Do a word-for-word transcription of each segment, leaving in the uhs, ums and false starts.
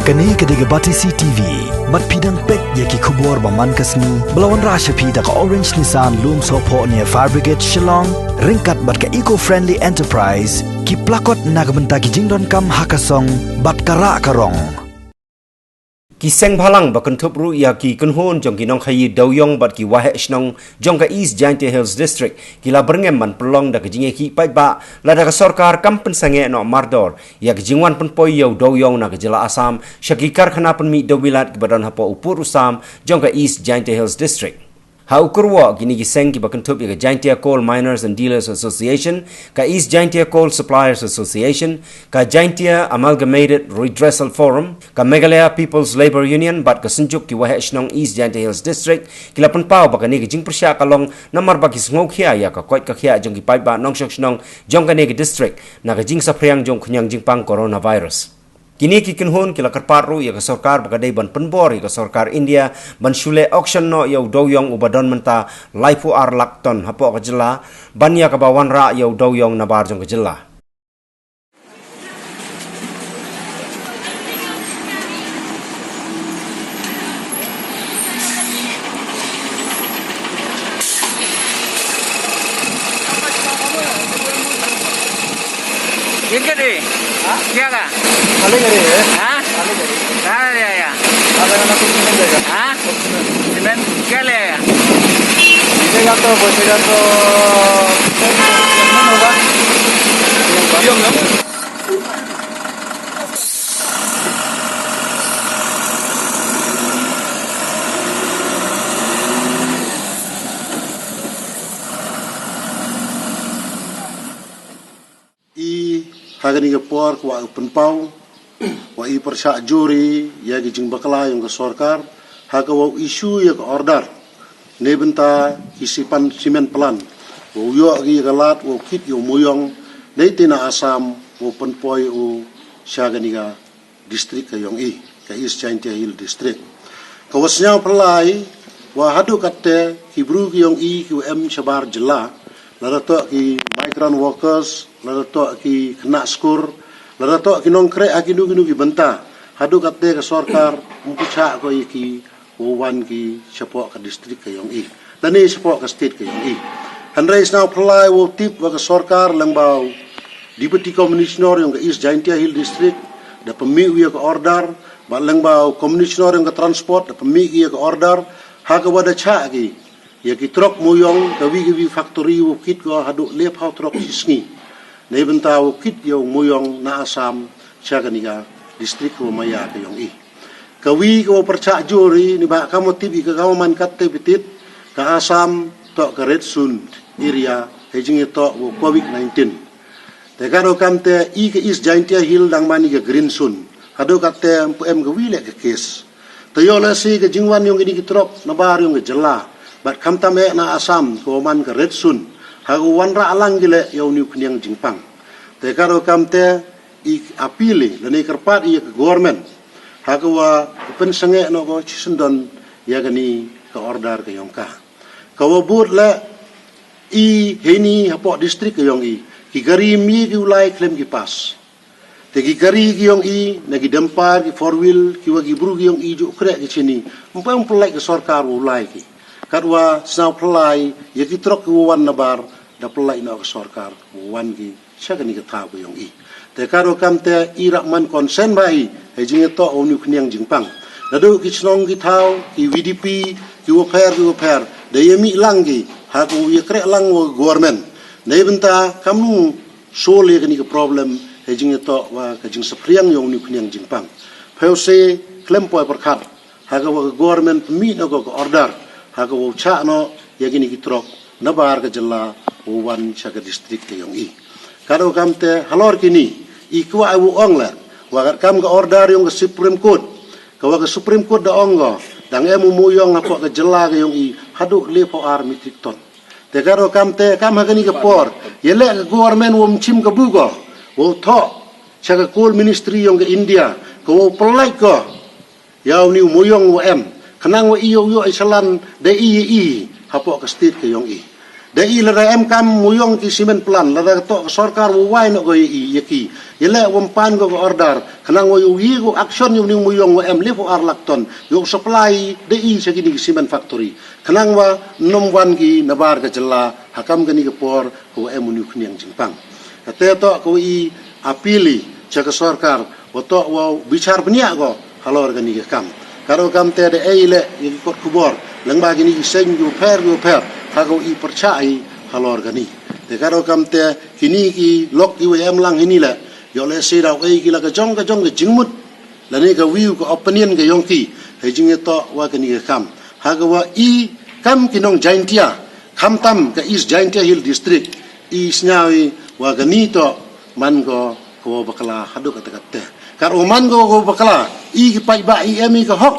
Kane ka dei ka Batesi T V. Bad phi dang peit ïa ki khubor ba man ka sngi ba la wanrah sha phi da ka Orange Nissan Lumsohphoh near Fire Brigade Shillong, ryngkat bad ka Eco Friendly Enterprise, ki plakot na ka bynta ki jingdonkam ha ka song bad ka rah ka rong. Ki seng bhalang ba kynthup ruh ïa ki kynhun jong ki nongkhaïi dewïong bad ki waheh shnong jong ka East Jaintia Hills District ki la byrngem ban pynlong da ka jingïakhih paidbah lada ka sorkar kam pynsangeh noh mardor ïa ka jingwan pynpoi ïa u dewïong na ka jylla Assam sha ki karkhana pynmih dewbilat kiba don hapoh u pud u sam jong ka East Jaintia Hills District. Ha u kyrwoh kine ki seng kiba kynthup ïa ka Jaintia Coal Miners and Dealers Association, ka East Jaintia Coal Suppliers Association, ka Jaintia Amalgamated Redressal Forum, ka Meghalaya People's Labour Union bad ka Synjuk ki Waheh Shnong East Jaintia Hills District ki la pynpaw ba kane ka jingpyrshah ka long namar ba ki sngewkhia ïa ka koit ka khiah jong ki paidbah nongshong shnong jong kane ka district na ka jingsaphriang jong u khñiang jingpang coronavirus. Kine ki kynhun ki la kyrpad ruh ïa ka sorkar ba ka dei ban pynbor ïa ka sorkar India ban shu leh auction noh ïa u dewïong uba don mynta laiphew ar lak ton hapoh ka jylla, ban ïa kaba wanrah ïa u dewïong nabar jong ka jylla. ये क्या दे? हाँ? क्या का? खाली करी है। हाँ? खाली करी। कहाँ ले आया? आधा घंटा कुछ नहीं देगा। हाँ? कुछ नहीं। सीमेंट क्या ले आया? मिलेगा तो, बचेगा तो, होगा। ये हम लोग I ha kane ka por ka wa pynpaw wa i pyrshah jur i ïa ki jingbakla yong ka sorkar ha ka wa issue ïa ka order ne bynta ki sipan cement plant wa u ïoh ki ïa ka lad wa u kit ïa u muyong ne te na Assam wa pynpoi u sha kane ka district ka yong i, ka East Jaintia Hill District. Ka wa sñiaw phylla i wa haduh katte ki bru ki yong i ki wa em shabar jylla, lada toh ki migrant workers, lada toh ki khynnah skur, lada toh ki nongkreh ha kino kino ki bynta, haduh katte ka sorkar ym pu chah ko i ki wa wan ki shapoh ka district ka yong i lane shapoh ka state ka yong i. Hynrei sñiaw phylla i wa u tip wa ka sorkar lyngba u Deputy Commissioner yong ka East Jaintia Hill District da pynmih u ïa ka order, bad lyngba u Commissioner yong ka Transport da pynmih ki ïa ka order, ha ka wa da chah ki ïa ki trok muyong ka wi ka wi factory wa u kit ko haduh lephaw trok shi sngi ne bynta wa u kit ïa u muyong na Assam sha kane ka district ka wa maya ka yong i. Ka wi ka wa pyrshah jur i ni ba ka mo tip i ka ka wa man katte bitit, ka Assam toh ka red zone area hei jingïatoh wa u covid nineteen. Te ka do kamte i ka East Jaintia Hill dang man i ka green zone. Haduh katte ym pu em ka wi leh ka case. Te ïoh leh si ka jingwan yong kini ki trok nabar yong ka jylla bad khamtam eh na Assam ka wa man ka red zone, ha ka wa wanrah lang ki leh ïa u ni u khñiang jingpang. Te ka do kamte i appeal i lane kyrpad i ïa ka government ha ka wa pynsangeh noh ko chi syndon ïa kani ka order ka yong ka. Ka wa bud leh i heini hapoh district ka yong i ki gari mi ki u lai khlem ki pass. Te ki gari ki yong i na ki dumper ki four wheel ki wa ki bru ki yong i ju khreh ki chini. Ym pu em pynlait ka sorkar wa u lai ki. Katwa sñiaw phylla i ïa ki trok ki wa wan nabar da pynlait noh ka sorkar wa u wan ki sha kani ka thaw ka yong i. Te ka do kamte i rah man concern ba i hei jingïatoh wa u ni u khñiang jingpang. Naduh ki chnong ki thaw ki V D P ki wa pher ki wa pher da ïa mih lang ki ha ka wa ïa khreh lang wa ka government. Nei bynta kam nu solve ïa kani ka problem hei jingïatoh wa ka jingsaphriang yong u ni u khñiang jingpang. Phewse khlem poi pyrkhat ha ka wa ka government pynmih noh ko ka order ha ka wa u chah noh ïa kini ki trok nabar ka jylla wa u wan sha ka district ka yong i. Ka do kamte halor kini i kwah i wa u ong leh wa kat kam ka order yong ka Supreme Court, ka wa ka Supreme Court da ong ko dang em u muyong hapoh ka jylla ka yong i haduh lephaw ar metric ton. Te ka do kamte kam ha kani ka por ïa leh ka government wa ym chim kabu ko wa u thoh sha ka coal ministry yong ka India ka wa u pynlait ko ïa u ni u muyong wa em khnang wa i ïoh ïoh i salan da i i hapoh ka state ka yong i. Da i lada em kam muyong ki cement plant, lada ka toh ka sorkar wa wai noh ko i ya ki. Ya leh wa mpan ko ka order, khnang wa yoh i ko action yoh ni muyong wa em leh fo ar lak ton, yoh supply da i sa kini ki cement factory. Khnang wa nom wan ki nabar ka jylla, hakam kani ka por, ko wa em uni khniang jingpang. Kate toh ko i apili, cha ka sorkar, wa toh wa bichar bniah ko, halor kani ka kam. Karo kam te da ei leh, ya ki kot khubor, lengba kini ki seng ki wa pher, ki wa pher, ha ko i percha i, halor kani. Te karo kam te, kini ki lok ki wa em lang hini leh, yoh leh si daw ei ki la ka jong ka jong ka jingmut, lane ka view ka opinion ka yong ki, hei jing ya toh wa kani ka kam. Ha ka wa i kam ki nong Jaintia, khamtam ka East Jaintia Hill District, i snyaw i wa kani toh man ko ka wa bakla haduk kata kata. Kar u man ko ka wa bakla, i ki paidbah i em i ka hok,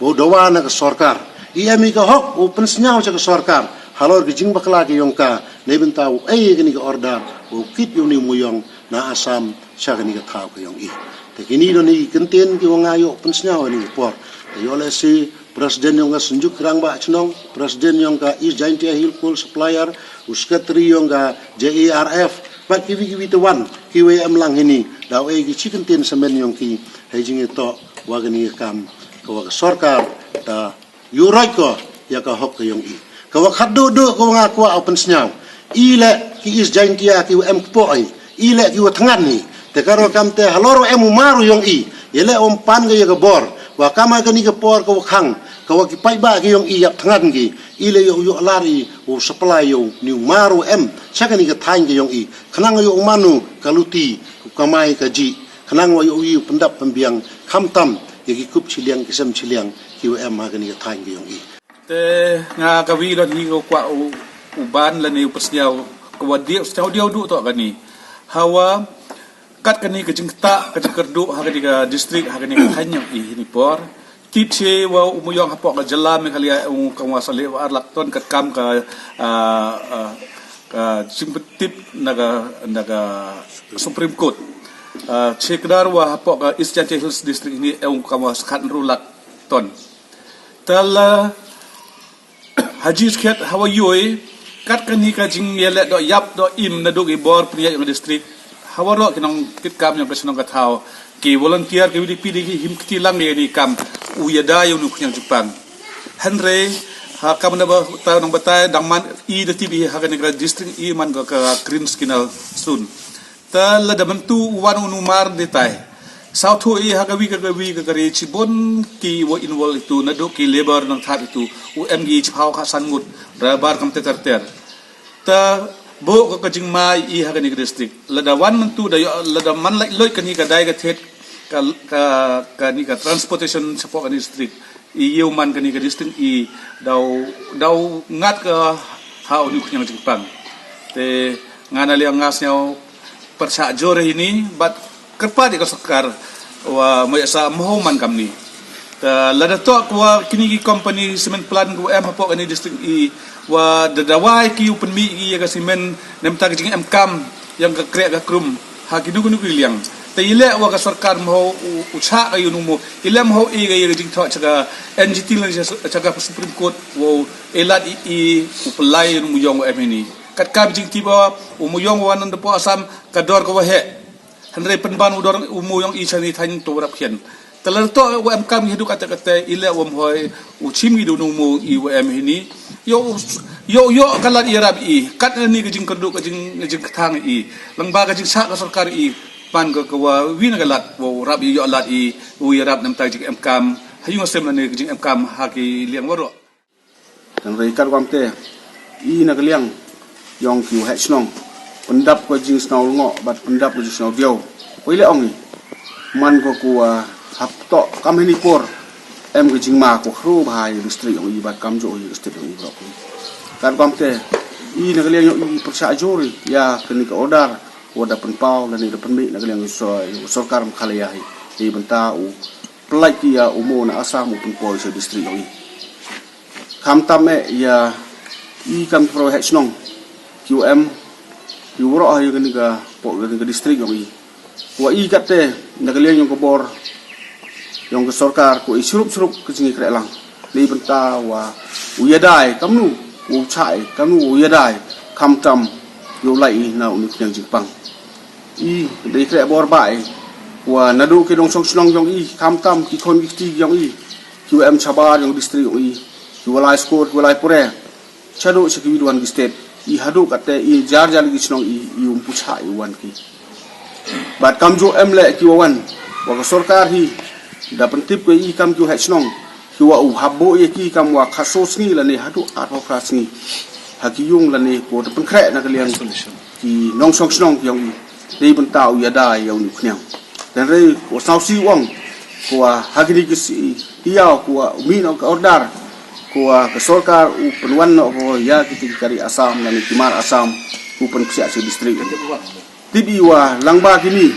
wa dawa na ka sorkar. I em i ka hok, u pynsnyaw cha ka sorkar, halor ki jingbakla ki yong ka, nei bynta u ei kani ka order, u kit yoh ni muyong, na Assam, cha kani ka thaw ka yong i. Te kini don i kyntin ki wa nga yoh pynsnyaw ni por. Te yoh leh si President yong ka Synjuk Rangbah Chnong, President yong ka East Jaintia Hill Coal Supplier, u Secretary yong ka J A R F, pat kiwi kiwi te wan, kiwi em lang hini, daw ei ki chi kyntin samen yong ki, hei jing i toh, wa kani ka kam, ka wa ka sorkar, ta yuroi ko, ya ka hok ka yong i. Ka wa khat du du ka wa nga kwah u pynsnyaw. I leh ki East Jaintia ki wa em kpoh i. I leh ki wa thngan i. Te karo kam te halor wa em u mar u yong i. Ya leh wa mpan ka ya ka bor. Wa kama kani ka por ka wa khang. Ka wa ki paidbah ki yong i yap thngan ki. I leh yoh yoh lar i wa supply yoh ni u mar u em. Cha kani ka thaiñ ka yong i. Khnang yoh u manu ka luti. Ka mai ka ji. Khnang wa yoh i u pyndap pynbiang. Khamtam ya ki kup chiliang ki sem chiliang. Ki wa em ha kani ka thaiñ ka yong i. Te nga ka wi don hi ko kwah u, u ban lane u pynsnyaw ko wa diaw snyaw diaw du toh kani. Hawa kat kani ka jingktah ka jingkyrduh ha kani ka district ha kani ka thaiñ yong i hini por. Tip che wa u muyong hapoh ka jylla Meghalaya u kam wa sa leh wa ar lak ton kat kam ka, ah, ah, ka jingpyntip na ka, na ka Supreme Court. Ah, che kdar wa hapoh ka East Jaintia Hills District ni u kam wa sa khat ru lak ton. Tala haji skhet hawa yoi, kat kani ka jing ya leh do yap do im na du ki bor pynïaid yong district. Hawa ro ki nong kit kam yong ka shnong ka thaw. Ki volunteer ki V D P di ki him kti lang ya ni kam. U ya da ya u nu khniang jupang. Hynrei, ha kam na ba ta nong batai dang man i da tibi ha kani ka district i man ka, ka green signal sun. Ta lada myntu u wan u numar de tai. Saw thu i ha ka wi ka, ka wi ka, ka ri chibun ki wa involve itu, na du ki labor nang thap itu, u em gi chiphaw kha san ngut, rabar kam ter ter ter. Ta bo ka, ka jingma i ha kani ka district. Lada wan myntu da yo, lada man lai loi kani ka dai ka thet, ka, ka, kani ka transportation support kani district. I yoh man kani ka district i daw, daw ngat ka ha u ni u khniang jingpang. Te nga na liang nga snyaw pyrshah jur ini, bad kyrpad ïa ka sorkar wa mo ïa sa mho man kamni. Te lada toh wa kini ki company cement plant ko em hapoh kani district i wa da dawai ki u pynmih ïa ka cement, namta ka jingem kam ïa ka kreh ka krum ha ki nu ki nu ki liang. Te i leh wa ka sorkar mho u, u chah ka ïa u nu mo. I leh mho i ka ïa ka jingthoh cha ka N G T lane cha, cha ka Supreme Court wa u i lad i, i u pynlai ïa u nu mo yong wa em ini. Kat ka jingtip wa u mo yong wa nan da po Assam ka dor ka wa heh. Hynrei pynban u dor u mo yong i cha ni thaiñ to rap khian. Te lada toh wa em kam ngi haduk kata kata i leh wa mhoi u chim ngi du nu mo i wa em hini. Yo, yo, yo ka lad i rap i. Kat ni ka jingkyrduh ka jing, jingkthang i. Lang ba ka jingshah ka sorkar i. Pan ka, ka wa wi na ka lad wa rap i yo lad i. U i rap namta ka jingem kam. Ha yung sem ni ka jingem kam ha ki liang waroh. Tang rei kat kwam te, i na ka liang yong ki u heh shnong. Pyndap ko jingsngew lngoh bad pyndap ko jingsngew diaw. Ko i leh ong i man ko ku, ah, hap toh kam hini por. Em ka jingma ko khru bha i district yong i bad kam jo i district yong i brok. Kat kwam te, i na ka liang yong i pyrshah jur ïa kani ka order ko da pynpaw lane da pynmih na ka liang so, sorkar Meghalaya hi. I bynta u pynlait ki ïa u mo na Assam u pynpaw i sa district yong i. Khamtam eh ïa i kam ki para heh shnong ki u em ki u roh ha ïa kani ka pok kani ka district yong i. Wa i kat te na ka liang yong ka bor yong ka sorkar ko i srup srup ka jingïakhreh lang. Ni bynta wa u ïadai kamnu u chai kamnu u ïadai. Khamtam ïa u lai i na u ni u khñiang jingpang. I dei kreh bor ba i wa naduh ki nongshong shnong jong i, khamtam ki khon ki kti jong i, ki wa em shabar jong district jong i, ki wa lai skor, ki wa lai pure, shaduh sha ki wi duwan ki state, i haduh kate i jar jar ki shnong i, i um pucha i wan ki. Bad kam ju em leh ki wa wan, wa ka sorkar hi da pyntip ka i kam ki wa heh shnong, ki wa u hap buh ïa ki kam wa khatsaw sngi lane haduh arphew phra sngi ha ki yung lane ko da pynkhreh na ka liang ki nongshong shnong ki yong i. Dei bynta u ïada ïa u ni u khñiang. Hynrei ko sngewsih u ong ko wa ha kini ki sngi ïa ko wa u mih noh ka order ko wa ka sorkar u pynwan noh ko ïa ki kari Assam lane ki mar Assam, u pynpsiah sha district. Tip i wa lang ba kini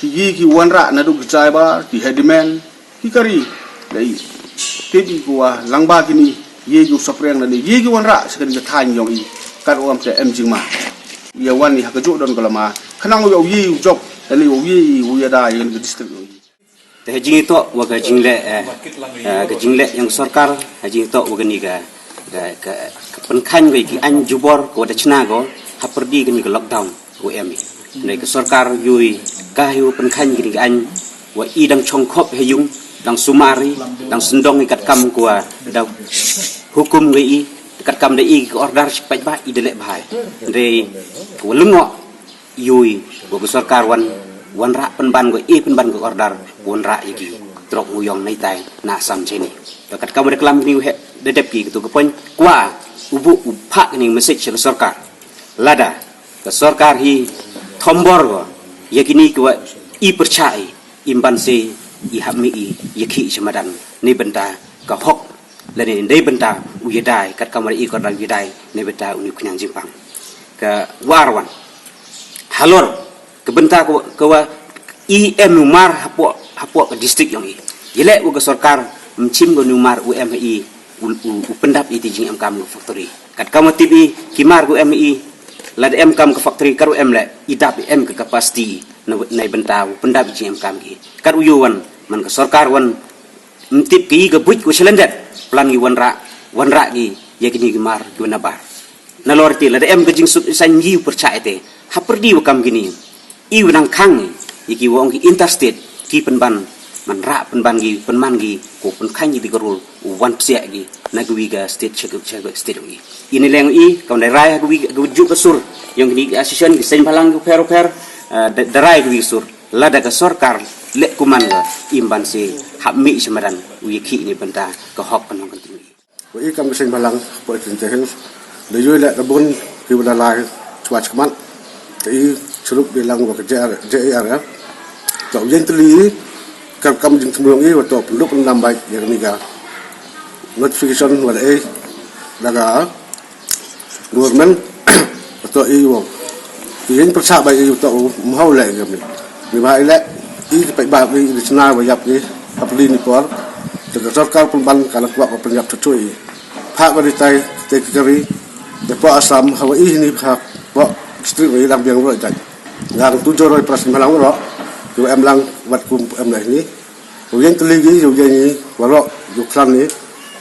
ki yi ki wanrah naduh ki jaibar, ki handyman, ki kari. Dei tip i wa lang ba kini yi ki u sapriang lane yi ki wanrah sha kani ka thaiñ yong i. Kat wa em te em jingma ïa wan i ha ka juk don ka lama khnang u ïa u yi u jop lane u yi u ïada ïa ka district yong i. Te ha jingïatoh wa ka jingleh, eh, eh, ka jingleh yong ka sorkar, ha jingïatoh wa kani ka, ka, ka, ka pynkheiñ ko ïa ki aiñ jubor ko wa da chna ko ha pyrdi kani ka lockdown ko em i. Hynrei ka sorkar yui ka hi wa pynkheiñ kani ka aiñ wa i dang chong khop ha yung, dang sumar i, dang sendong i katkam ko wa da hukum ko i, katkam da i ka order shi paidbah i da leh bha i. Hynrei ko wa lyngngoh yui wa ka sorkar wan, wanrah pynban ko i pynban ko order wanrah ïa ki trok u yong nai tai na Assam chini. To katkam wa da klam kini u heh da dep ki katu ka point, kwah u buh u phah kani message sha ka sorkar. Lada ka sorkar hi thombor ko ïa kini ki wa i pyrchah i, im ban se i hap mih i ïa ki sha madan. Ni bynta ka hok lane dei bynta u ïada i katkam wa da i ka order u ïada i, ni bynta u ni u khñiang jingpang. Ka wa ar wan halor ka bynta ka wa, ka wa i em u mar hapoh, hapoh ka district yong i. Ïaleh wa ka sorkar ym chim ko ni u mar u em ha i u, u, u pyndap i te jingem kam ka factory. Katkam wa tip i ki mar ko em ha i, lada em kam ka factory kat wa em leh i dap i em ka capacity na, na bynta u pyndap i jingem kam ki. Kat u ïoh wan man ka sorkar wan ym tip ki ka buit ko shalyndet plan ki wanrah, wanrah ki ïa kini ki mar ki wa nabar. Nalor te lada em ka jingsuk i saiñ ngi u pyrchah i te ha pyrdi wa kam kini i wa nang khang i ïa ki wa ong ki interstate ki pynban man rah pynban ki pynman ki ko pynkhang ki te ka rul u wan psiah ki na ka wi ka state sha ka, sha ka state ong i. Ini leng i kam da rai ha ka wi ka juk ka sur yong kini ki association ki seng balang ki pher pher, eh, da, da rai ka wi ka sur. Lada ka sorkar leh kuman ka im ban se hap mih sha madan u ïa ki ni bynta ka hok ka nong ka ting. Wa i kam ka seng balang po i tin te hin da yoi leh da bun ki wa da lai chwa chkmat. Te i churup bi lang wa ka J R, J R ya. To yen tli i kam kam jing tmung i wa to pyndup ndam bai ya ni ga notification wa da e da ga government to i wo. I yin pyrchah bai i to u mhaw le i gamni. Ni ba i le i ki pek ba i di chna wa yap i hapli ni por. Te ka sorkar pun ban ka la kwak wa pun yap tu i. Phak wa di tai te ki kari. Te po Assam hawa i ni phak po district wa i lang biang ro jai. Lang tu joro i pras malang ro. Yu em lang wat kum em le ni. Yu yen tli gi yu yen ni wa ro yu klan ni.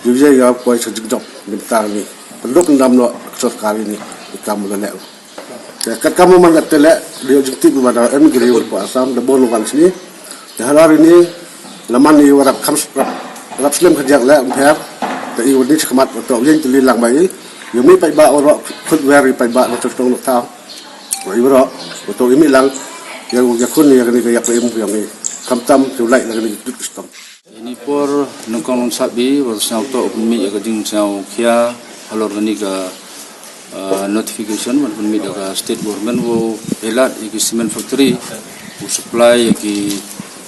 Yu yen ya poi sa jik jop ni ta ni. Penduk ndam no sorkar ni. Ikam la le. Te kat kam man kat te le, dio jingtip ba da em gri ur pa Assam da bon wan sini. Te halar ini laman i warap kam rap, rap slem ka jak le umpher. Te i wani chakmat to yen tli lang bai. Yu mi pai ba oro khut wer i pai ba na tong na tau. Wa i ro to i mi lang ya ya khun ya ni ka yak im yang i. Kam tam tu lai la ni tu stom. Ini por nyngkong Nongsahbi wa sñiaw toh u pynmih ïa ka jingsñiaw khia halor kani ka, ah, notification wa pynmih da ka state government wa u elat ïa ki cement factory u supply ïa ki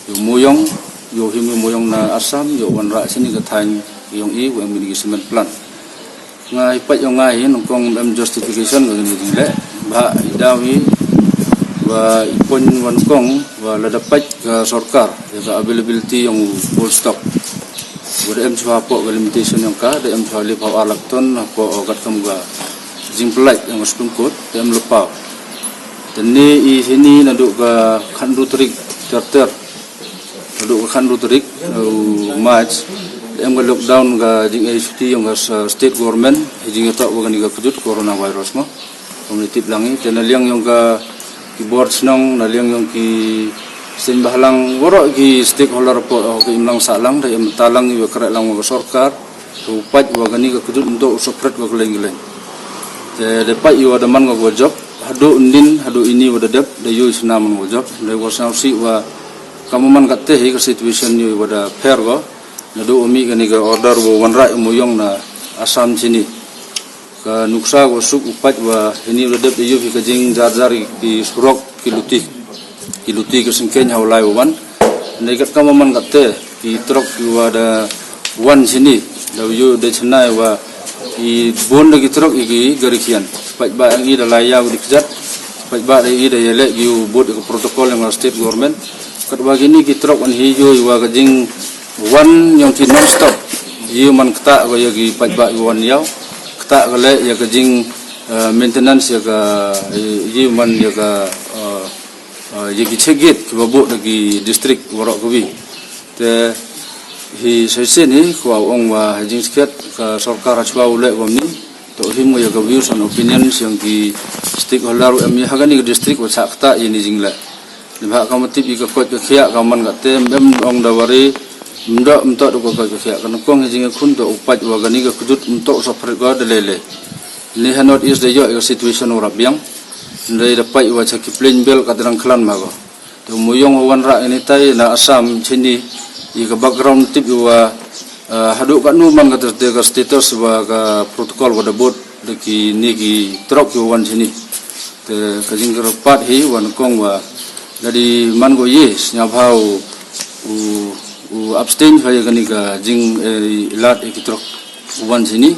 ïa u muyong, ïa u him ïa u muyong na Assam, ïa u wanrah sini ka thaiñ ïong i wa em ïa ki cement plant. Nga i pait ïong nga i nyngkong em justification ka kani jingleh ba i daw i wa i pon wa nyngkong wa lada pait ka sorkar ïa ka availability ïong u coal stock. Wa da em chwa hapoh ka limitation ïong ka da em chwa lip haw ar lak ton hapoh o katkam ka jingpyllait ïong ka Supreme Court da em lypaw. Te ni i sini naduh ka khatnru tarik ter ter. Naduh ka khatnru tarik, uh, March, da em ka lockdown ka jingïaishuti ïong ka sa-, state government, ha jingïatoh wa kani ka kjut coronavirus mo. Kumne tip lang i, te na liang yong ka ki bor chnong, na liang yong ki seng bahlang, waroh ki stakeholder hapoh ka imlang sahlang, da em talang i wa kreh lang wa ka sorkar, to pait wa kani ka kjut nto u sopret wa ka leng leng. Te da pait i wa da man ka wa jop, haduh ndin, haduh ini wa da dep, da yoi sna man wa jop, da wa sngewsih wa ka man ka te hi ka situation yoi wa da pher ko, naduh umi kani ka order wa wanrah i muyong na Assam chini. Ka nuksa ko suk u pait wa hini u da dep da yop hi ka jing jar jar ki surok ki luti. Ki luti ka sengkeng ha u lai u wan. Nei kat ka man kat te ki trok ki wa da wan sini. Da yu da chenai wa ki bun da ki trok i ki gari kian. Pait ba ang i da lai ya u di kjat. Pait ba da i da ya lek yu bud ka protocol yang state government. Kat wa kini ki trok an hi yu wa ka jing wan yong ki non stop. Yu man kta ko ya ki pait ba yu wan yau. Kta ka le ya ka jing, eh, maintenance ya ka, eh, yi man ya ka, eh, eh, ya ki check gate ki ba buh da ki district warok ka wi. Te hi session hi ko ong wa ha jing sket ka sorkar ha chwa u le wa mi. To him ya ka views and opinions yong ki stakeholder em ya ha kani ka district wa chak ta ya ni jing le. Ni ba ka matip i ka koit ka khiah ka man ka te em ong da wari. Mdo mto da ko koit ka khiah ka nukong hi jing ya khun to u pait wa kani ka kjut mto sa prit ko da lele. Ni ha North East da yo i ka situation u rap biang. Ndai da pait wa cha ki plain bel ka drang klan ma ko. To muyong wa wanrah ini tai na Assam chini i ka background tip i wa, eh, haduh ka nu man ka te ka status wa ka protocol wa da bot da ki ni ki trok ki wan chini. Te ka jing ka rapat hi wan kong wa da di man go ye snya bha u, u, u abstain fa ya kani ka jing, eh, lat ya ki trok wan chini.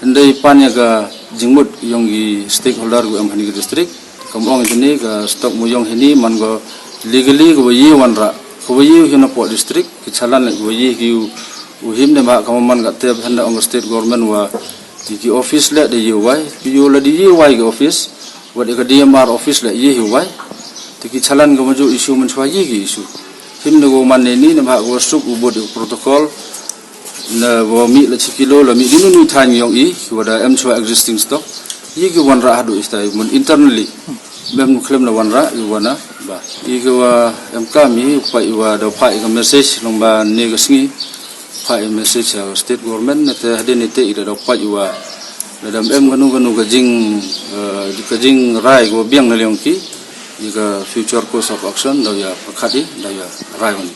Ndai pan ya ka jingmut yong i stakeholder gu em hani ka district. Kam ong ini ka stock muyong hini man go legally ko wa ye wanrah. Ko wa ye hina po district ki chalan le ko wa ye ki u, u him ne ba ka man ka te handa ong state government wa ki, ki office le de ye wai. Ki yu le de ye wai ki office. Wa de ka D M R office le ye hi wai. Te ki chalan ka maju issue man chwa ye ki issue. Him ne ko man ne ni ne ba ko suk u bud protocol. Na wa mi la chi kilo la mi dinu ni than yong i wa da em chwa existing stock. Yi ki wanrah haduh istai mun internally. Mem khlem na wanrah i wana ba. Yi ki wa em ka mi pa i wa da pa i ka message long ba ne ka sngi. Pa i message ya state government na te hadin ite i da da pa i wa. Da dam em kanu kanu ka jing, eh, ka jing rai ko biang na liang ki. Yi ka future course of action da ya pakhat i da ya rai wan.